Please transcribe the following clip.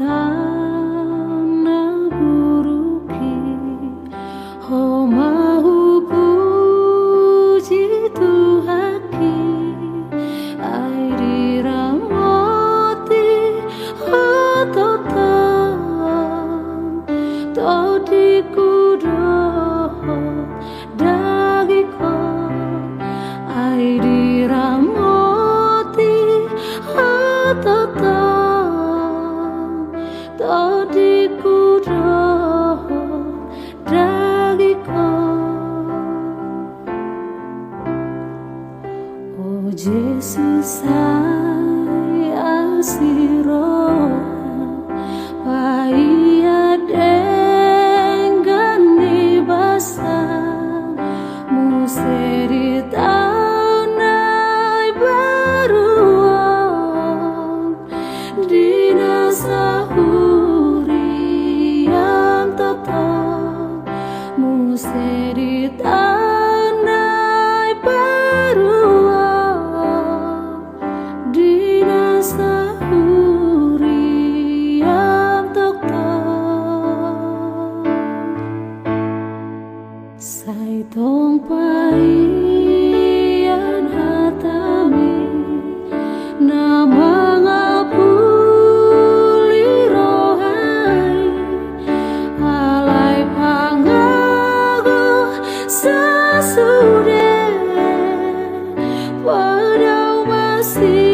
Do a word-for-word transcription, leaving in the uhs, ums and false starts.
Taon na buruk i, ho ma hupuji Tuhanki, ai diramoti ho tongtong. Tondingku dohot dagingku, ai diramoti ho tongtong. Tondingku dohot dagingku. O Jesus, sai asi roham, paihut denggan ni basam, muse di taon na imbaru on. Di na sahuriam tongtong, muse di taon na imbaru on. Di na sahuriam tongtong. Sai tong paihut hatami na mangapuli roha i, alai pangago sasude, padao ma si